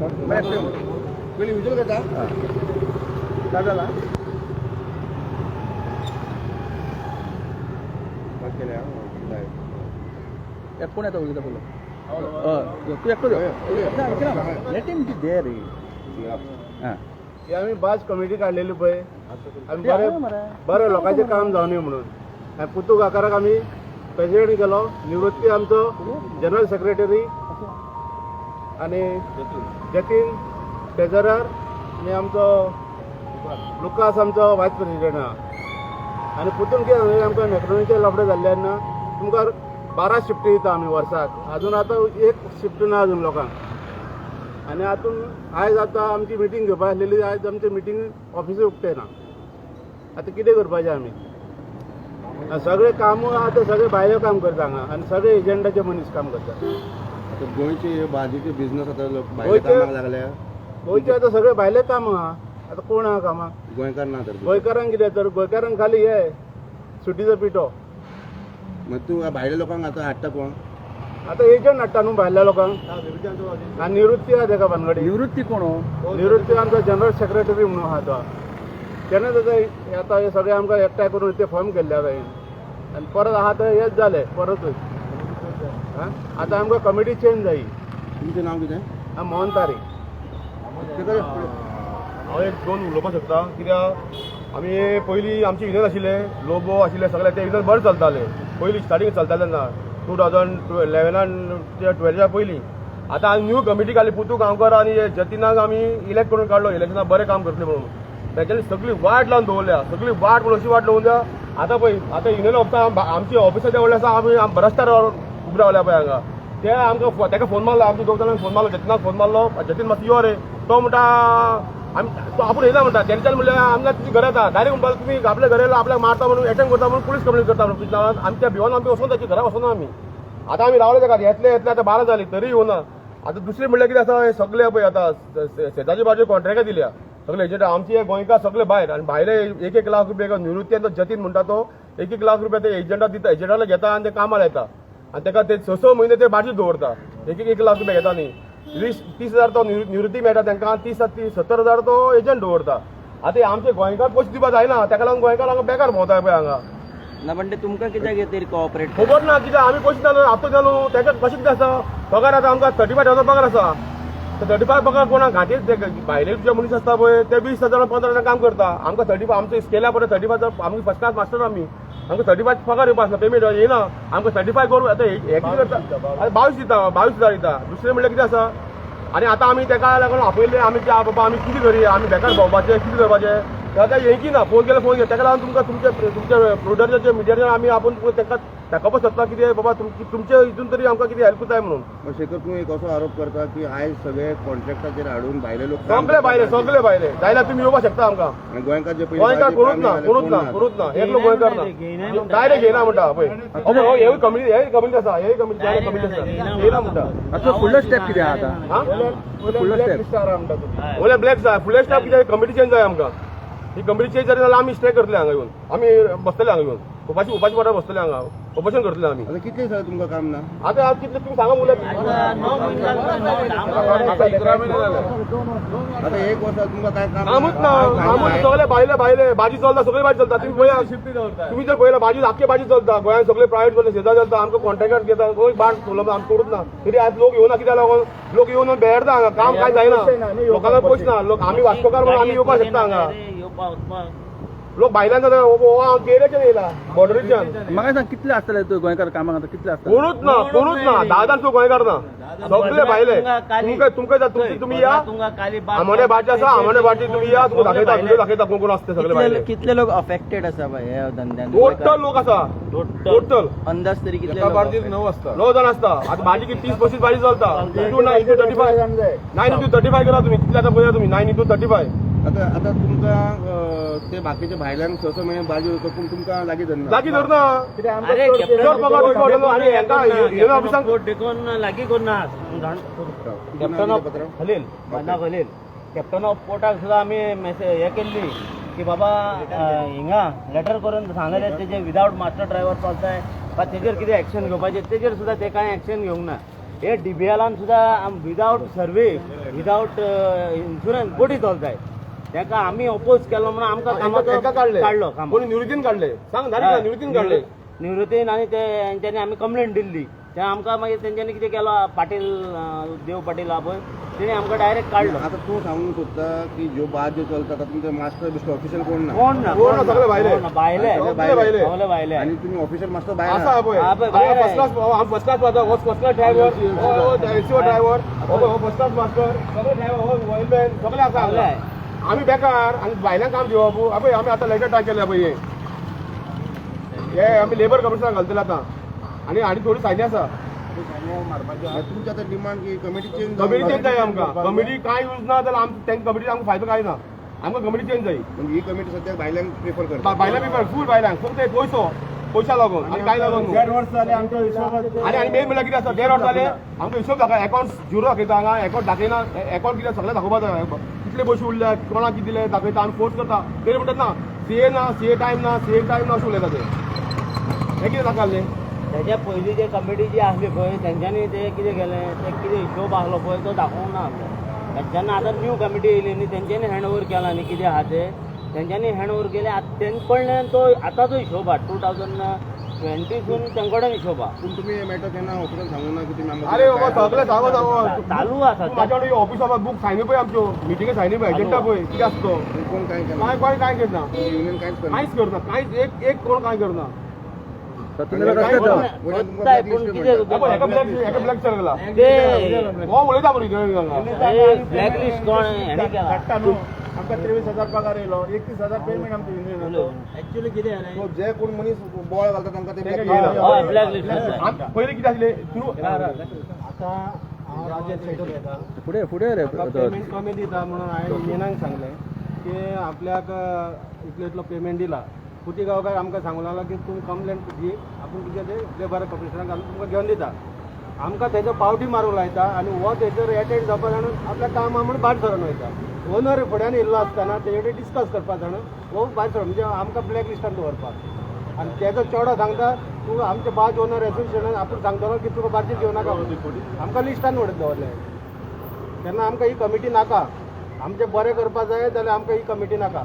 पयलीं विजूल घेता. काय जाला? कोण येता उलयता पयलो? हय, तूं एकटो यो. Let him be there रे. हां. ही आमी बाज कमिटी काडलेली पळय आमी. ते बरें मरे. बरें लोकांचें काम जावनी म्हणून आनी पुतू काकाराक आमी प्रेसिडेंट केलो, निवृत्ती आमचो जनरल सेक्रेटरी आनी जतीन ट्रेजरर आनी आमचो लुकास आमचो वायस प्रेसिडेंट आहा. आनी पुतून कितें जालें, आमकां मॅक्रोनीचे लफडे जाल्ले तेन्ना तुमकां 12 शिफ्टी दिता आमी वर्साक. अजून आतां एक शिफ्ट ना अजून लोकांक. आनी हातून आयज आतां आमची मिटींग घेवपा आसलेली, आयज आमची मिटींग ऑफिसूय उक्तें ना. आतां कितें करपाचें आमी? आनी सगळे काम आतां सगळे भायले काम करता हांगा आनी सगळे एजंटाचे मनीस काम करता. आता गोंयचे भाजयेचे बिझनस आता लोक भायले कामाक लागल्या. गोंयचे आतां सगळे भायले काम आहा. आतां कोण आहा कामाक? गोंयकार ना तर. गोंयकारांक कितें तर गोंयकारांक खाली हे सुटीचो पिठो. मग तूं भायल्या लोकांक आतां हाडटा कोण? आतां एजंट हाडटा न्हू भायल्या लोकांक. आनी निवृत्ती आहा तेका भानगडी. निवृत्ती कोण हो? निवृत्ती आमचो जनरल सेक्रेटरी म्हणून आहा तो. तेणेच आतां आतां हे सगळे आमकां एकठांय करून ते फॉर्म केल्ले आसा हें. आनी परत आहा ते हेच जाले परतूय. आं, आतां आमकां कमिटी चेंज जायी. तुमचें नांव कितें? आं, मोहन तारी. हांव एक दोन उलोवपाक शकता, कित्याक आमी पयलीं आमचे युनियन आशिल्ले, लोबो आशिल्ले, सगळे ते युनियन बरें चलताले पयलीं, स्टार्टींग चलताले तेन्ना 2011नान, 12च्या पयलीं. आतां आमी न्यू कमिटी काडली. पुतू गांवकर आनी जतीनाक आमी इलेक्ट करून काडलो इलेक्शनाक, बरें काम करतले म्हणून. तेंच्यांनी सगळी वाट लावन दवरल्या, सगळी वाट म्हणून अशी वाट लावन दवरल्या. आतां पळय, आतां युनियन ऑफिसा आमची ऑफिसाच्या व्हडलें आसा, आमी रस्त्यार उबे रावल्या पळय हांगा. ते आमकां तेका फोन मारलो, आमच्या दोग जाणांक फोन मारलो, जतीनाक फोन मारलो. जतीन मातसो यो रे. तो म्हणटा आमी तो आपूण येयना म्हणटा. तेंच्यान म्हणल्यार आमकां तुजी घरा येता डायरेक्ट म्हणपाक, तुमी आपल्या घरा येयला, आपल्याक मारता म्हणून, एटॅक करता म्हणून, पुलीस कंप्लेन करता म्हणून तुज्या नांवान. आमी त्या भिवन आमी वचोन ताच्या घरा वचोना आमी. आतां आमी रावले ताका, येतले येतले, आतां 12 जाली तरी येवना. आतां दुसरें म्हणल्यार कितें आसा, हे सगळे पळय आतां शेताची बाजू कॉन्ट्रॅक्टां दिल्या सगळे एजंट. आमचे गोंयकार सगळे भायर आनी भायले एक एक लाख रुपया निवृत्ती आनी तो जतीन म्हणटा तो एक एक लाख रुपया ते एजंटा दिता, एजंटाला घेता आनी ते कामाक लायता आनी ताका ते स स म्हयने ते बाजू दवरता. एक एक एक लाख रुपया घेता न्ही, 20-30 हजार तो निवृत्ती मेळटा तांकां, 30 30 70 हजार तो एजंट दवरता. आतां हे आमचे गोंयकार पयशे दिवपा जायना, ताका लागून गोंयकार हांगा बेकार भोंवता पळय हांगा. ना, पण ते तुमकां कित्याक येतरी कॉपरेट? खबर ना कित्याक. आमी पयशे दिना न्हू, हप्तो दिना न्हू. ताका कशें कितें आसा, पगार आतां आमकां 35,000 पगार आसा. 35 पगार कोणाक घांटीर ते भायले जे मनीस आसता पळय ते 20 हजार 15 हजार काम करता. आमकां 35, आमचे स्केला पळय 35, आमकां फर्स्ट क्लास मास्टर आमी, आमकां 35 पगार येवपा आसता, पेमेंट येयना आमकां. 35 करून आतां हे कितें करता? आतां 22 दिता, 22 हजार दिता. दुसरें म्हणल्यार कितें आसा, आनी आतां आमी तेका लागून आपयल्ले आमी की बाबा आमी कितें करया, आमी बेकार भोंवपाचें, कितें करपाचें? आतां येयकी ना, फोन केल्यार फोन घेता. तेका लागून तुमकां तुमचे तुमच्या प्रोडक्टाचे मिडियाचेर आमी आपूण तांकां दाखोवपाक सोदता कितें बाबा तुमचे हितून तरी आमकां कितें हेल्प जाय म्हणून. मग शेखर, तूं एक असो आरोप करता की आयज सगळे कॉन्ट्रॅक्टाचेर हाडून भायले लोक काम सगळे भायले, करतात. सगळे भायले जाल्यार तुमी येवपाक शकता आमकां. आनी गोंयकार जे पयलीं गोंयकार भाजी कोणूच काम ना, जाल्यार कोणूच कोण ना, कोणूच ना, एकलो गोंयकार ना. डायरेक्ट घेयना म्हणटा पळय. हेवूय कमिटी, हेय कमिटी आसा, हेय कमिटी, कमिटी आसा, घेयना म्हणटा. आतां फुडलो स्टेप कितें आहा आतां? हा. फुडलो ब्लॅक स्टेप? लिस्टार आहा म्हणटा तुमी. ओले ब्लॅक जाय. फुडले स्टेप कितें? कमिटी चेंज जाय आमकां. ही कमिटी चेंज जाली जाल्यार आमी स्टे करतले हांगा येवन, आमी बसतले हांगा येवन उपाशी, उपाशी पोटार बसतले हांगा, उपोशण करतले आमी. आता कितले सर तुमकां काम ना? आतां आज कितले तुमी सांगा मुले. 9 म्हयने जाले, 9 10 महिने. 11 महिने जाले. आता एक वर्सा तुमकां काय काम? कामूच ना, कामूच. सगळे भायले भायले भाजी चलता, सगळे भाजी चलता. तुम्ही पळया, तुम्ही जर पळयला भाजी, आख्खे भाजी चलता गोंयांत. सगळे प्रायव्हेट चलता, शेजार चलता. आमकां कॉन्ट्रॅक्टर घेता, गोंय बाट आमकां करूच ना. तरी आज लोक येवना. कित्याक लागून लोक येवन बेडता हांगा? काम काय जायना, लोकांना पयशे ना. लोक आमी वास्कोकार म्हणून आमी येवपाक शकता हांगा. येवपा वचपाक. लोक भायल्यान जाता, केऱ्याच्यान येयला, बॉर्डरीच्यान. म्हाका सांग, कितले आसतले तूं गोंयकार कामाक आतां, कितले आसतले? कोणूच ना, कोणूच ना. 10 जाण सुद्दां गोंयकार ना, सगळे भायले. तुमकां तुमकां तुमची तुमी या, आमोणे भाटी आसा, आमोणे भाटी तुम्ही या, तुमकां दाखयता, व्हिडिओ दाखयता कोण कोण आसते सगळे भायले. कितले लोक अफेक्टेड आसा बाय ह्या धंद्यान? टोटल लोक आसा, टोटल. अंदाज तरी कितले लोक affected? 9 आसता, 9 जाण आसता. आतां भाजी किती 30-35 भाजी चलता. Into 9 into 35, 9 into 35 करा तुम्ही, कितले आतां पळया तुम्ही, 9 इंटू 35. आता आता तुमकां ते बाकीचे भायल्यांक स स म्हयने भाजी वयता, पूण तुमकां लागीं धरना. लागीं धरना. अरे चड पगार दिवपा आनी हेंकां युनियन ऑफिसांक देखून लागीं करना. कॅप्टन ऑफ पत्र खलील, माझं नाव खलील. कॅप्टन ऑफ पोर्टाक सुद्दां आमी मेसेज हे केल्ली की बाबा हिंगा लेटर करून सांगलेले, तेजे विदावट मास्टर ड्रायव्हर चलताय वा तेजेर कितें एक्शन घेवपाचें, तेजेर सुद्दां ते कांय एक्शन घेवंक ना. हे डीबीएलान सुद्दां विदावट सर्वे, विदावट इन्शुरन्स बोटी चलताय. ताका आमी अपोज केलो म्हणून आमकां कामाचो एका काडले, काडलो कामाक. कोणी निवृत्तीन काडले, सांग जाली, निवृत्तीन काडले. निवृत्तीन आनी ते तेंच्यांनी आमी कंप्लेंट दिल्ली. ते आमकां मागीर तेंच्यांनी कितें केलो, पाटील, देव पाटील आहा पळय, तेणी आमकां डायरेक्ट काडलो. आतां तूं सांगूंक सोदता की ज्यो बाज ज्यो चलता तातूंत मास्टर बिस्टर ऑफिशियल कोण ना? कोण ना. कोण ना, सगळे भायले. कोण ना, भायले. सगळे भायले. सगळे भायले. आनी तुमी ऑफिशियल मास्टर भायर आसा आहा. पळय. हा पळय, भायर फर्स्ट क्लास, आमी फर्स्ट क्लास वाजता. हो फर्स्ट क्लास ड्रायव्हर, हो एसीओ ड्रायव्हर, हो फर्स्ट क्लास मास्टर, सगळे ड्रायव्हर, हो ऑयलमॅन, सगळे आसा. सगळे. आमी बेकार आनी भायल्यान काम दिवप. पळय आमी आतां लेटर टायप केल्या पळय, हे आमी लेबर कमिशनाक घालतले आतां. आनी आनी थोडी सायनी आसा. मागीर तुमची आतां डिमांड की कमिटी चेंज? कमिटी चेंज जाय आमकां. कमिटी कांय यूज ना जाल्यार आमकां तेंका कमिटी आमकां फायदो कांय ना. आमकां कमिटी चेंज जाय. म्हणजे ही कमिटी सद्याक भायल्यांक प्रिफर करता? भायल्यां पेपर फूल भायल्यांक, फक्त ते पयसो, पयशा लागून आनी कांय लागून न्हू. देड वर्स जालें आमच्या हिशोबात. आनी आनी मेन म्हणल्यार कितें आसा, देड वर्स जालें आमकां हिशोब दाखय, अकावंट झिरो दाखयता हांगा. अकावंट दाखयना. अकावंट कितें सगळें दाखोवपा जाय. कितले पयशे उरल्या, कोणाक कितें दिले दाखयता. आमी फोर्स करता तरी म्हणटात ना सीए ना, सीए टायम ना, सीए टायम ना अशें उलयता ते. हें कितें नाका जाल्लें. त्याच्या पयलीं जे कमिटी जी आसली पळय, तेंच्यांनी ते कितें केलें, ते कितें हिशोब आसलो पळय तो दाखोवंक ना आमकां. जेन्ना आतां न्यू कमिटी येयली न्ही, तेंच्यांनी हँड ओवर केला न्ही, कितें आहा ते तेंच्यांनी हँड ओवर केलें. आतां तेंचे कडल्यान तो आतांचो हिशोब आहा, 2020सून तेंचे कडेन हिशोब आहा. पूण तुमी हे मॅटर केन्ना ऑफिसान सांगू ना की तुमी आमकां? अरे बाबा, सगळें सांगो सांगो. चालू आसा. म्हाज्या कडेन ऑफिसा बूक सायनी पळय, आमच्यो मिटिंगे सायनी पळय, एजंडा पळय कितें आसा तो. कोण काय केला? कांय कोण कांय करना. युनियन कांयच करना? कांयच करना, कांयच एक एक कोण कांय करना. सोदताय पूण कितें. हेका ब्लॅक, हेका ब्लॅक चलला. ते हो उलयता मरे. ब्लॅक लिस्ट कोण हेणी केला? धाडटा न्हू आमकां. 23,000 पगार येयलो, 31,000 पेमेंट आमच्या युनियनाचो. एक्चुअली कितें जालें, सो जे कोण मनीस बोळ घालता तांकां ते तांकां black घेयना. हय, ब्लॅक लिस्ट. पयलीं कितें आसलें थ्रू आतां हांव राजेश शेट उलयतां. फुडें फुडें रे. म्हाका पेमेंट कमी दिता म्हणून हांवें युनियनाक सांगलें की आपल्याक इतलो इतलो पेमेंट दिला. पुती गांवकार आमकां सांगूंक लागलो की तुमी कंप्लेन दी, आपूण कितें ते लेबर कमिशनराक घालून तुमकां घेवन दिता. आमकां तेजो पावटी मारूंक लायता आनी हो तेजेर एटेंड जावपाक जाणून आपल्या काम आहा म्हणून भायर सरून वयता. ओनर फुड्यान येयल्लो आसतना तेजे कडेन डिस्कस करपाक जाणू हो भायर सरून, म्हणजे आमकां ब्लॅक लिस्टान दवरपाक. आनी तेजो चेडो सांगता, तूं आमचे बाज ओनर एसोसिएशनान आपूण सांगतलो की तुका बार्जीर घेवं नाका म्हणून. आमकां लिस्टान उडयत दवरलें तेन्ना आमकां ही कमिटी नाका. आमचें बरें करपा जाय जाल्यार आमकां ही कमिटी नाका.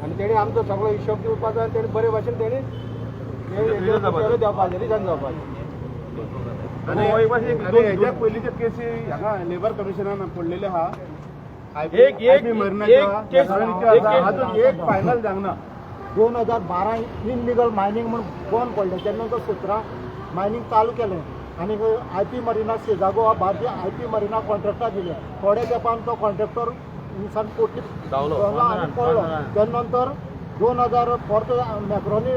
आनी तेणी आमचो सगळो हिशोब दिवपा जाय आनी तेणी बरे भाशेन तेणी देवपाचें, रिजन जावपाचें. आनी हेज्या पयलींचे केसी हांगा लेबर कमिशनान पडलेले आहा. एक एक एक केस एक अजून एक फायनल जावंक ना. 2012 इनलिगल मायनींग म्हूण बंद पडलें. तेन्ना तो 17 मायनींग चालू केलें आनी I P Marina सेजागो भारतीय I P Marina कॉन्ट्रॅक्टाक दिलें. थोड्या तेंपान तो कॉन्ट्रॅक्टर इन्सान पोटली धांवलो. आनी पडलो. तेन्ना नंतर 2000 परत मॅक्रोनी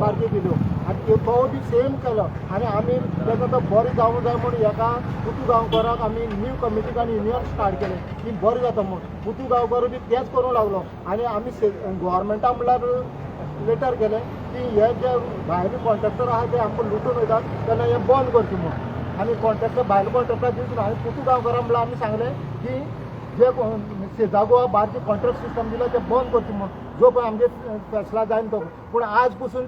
बार्जी दिल्यो आनी तो बी सेम केलो. आनी आमी तेका तो बरें जावंक जाय म्हूण हेका पुतू गांवकाराक आमी न्यू कमिटीक आनी युनियन स्टार्ट केलें की बरें जाता म्हूण. पुतू गांवकार बी तेंच करूंक लागलो आनी आमी गोवोरमेंटा म्हणल्यार लेटर केलें की हे जे भायले कॉन्ट्रॅक्टर आहा ते आमकां लुटून वयतात, तेन्ना हें बंद करचें म्हूण. आनी कॉन्ट्रॅक्टर भायले कॉन्ट्रॅक्टर दिवचे ना. आनी पुतू गांवकारां म्हणल्यार आमी सांगलें की जे सेजा गोवा बार्जी कॉन्ट्रॅक्ट सिस्टम दिला ते बंद करचें म्हूण, जो पळय आमगे फॅसला जायना तो. पूण आज पसून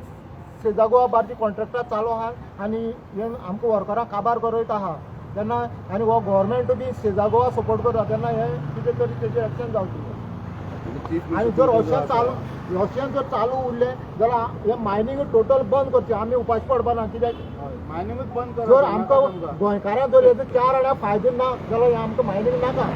सेजा गोवा बार्जी कॉन्ट्रॅक्टां चालू आहा आनी हे आमकां वर्करांक काबार करयत आहा तेन्ना. आनी हो गोवोरमेंट बी सेजा गोवा सपोर्ट करता, तेन्ना हें कितें तरी तेजेर एक्शन जावचें. आनी जर अशें चालू, अशें जर चालू उरलें जाल्यार हें मायनींग टोटल बंद करचें. आमी उपाशी पडपा ना कित्याक मायनिंगूच बंद. जर आमकां गोंयकारांक जर हेजो 4 आण्या फायदो ना जाल्यार हें आमकां मायनींग नाका,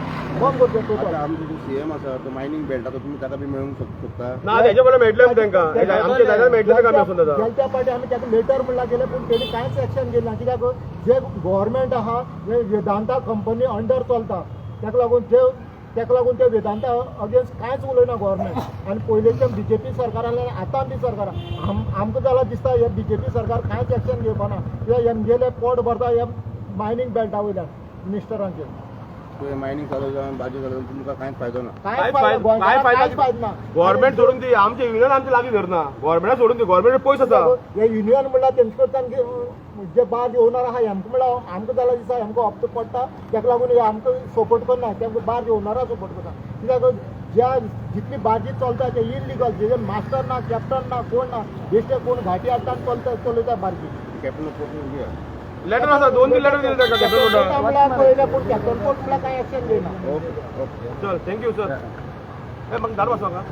बंद करचें टोटल. आतां आमचो जो सीएम आसा तो मायनींग बेल्ट, आतां तुमी ताका बी मेळूंक सोदता? ना, तेजे कडेन मेळटले तांकां, आमचे जाल्यार मेळटले आमी वचून दादा. गेल्या पाटी आमी ताका लेटर म्हणल्यार गेले, पूण तेणी कांयच एक्शन घेतलें ना. कित्याक जे गोवोरमेंट आहा हे वेदांता कंपनी अंडर चलता, ताका लागून जे ताका लागून ते वेदांता अगेन्स्ट कांयच उलयना गोवोरमेंट. आनी पयलींचे बीजेपी सरकार आसलें, आतां बी सरकार आमकां जाल्यार दिसता हे बीजेपी सरकार कांयच एक्शन घेवपाना. हे हेमगेले पोट भरता हे मायनींग बेल्टा वयल्यान मिनिस्टरांचे. तुवें मायनींग चालू जावन बाजू चालू जावन तुमकां कांयच फायदो ना? कांयच फायदो, गोंयकारांक कांयच फायदो ना. गव्हर्मेंट सोडून दी, आमचे युनियन आमचे लागीं धरना. गव्हर्मेंटा सोडून दी, गव्हर्मेंट पयस आसा. हे युनियन म्हणल्यार तेंचे कडच्यान जे बाज ओनर आहा हेमकां म्हणल्यार आमकां जाल्यार दिसा हेमकां हप्तो पडटा, तेका लागून हे आमकां सपोर्ट करना, तेमकां बार्ज ओनरा सपोर्ट करता. कित्याक ज्या जितली बार्जी चलता ते इलिगल, जेजे मास्टर ना, कॅप्टन ना, कोण ना, बेश्टे कोण घाटी हाडटा आनी चलता, चलयता बार्जी. Captain of port. लेटर आसा, दोन तीन लेटर दिले ताका कॅप्टन कोर्टाक. म्हणल्यार पळयलें, पूण कॅप्टन कोर्ट म्हणल्यार कांय एक्शन घेयना. चल, thank you sir. हे म्हाका धाड वाचो हांगा.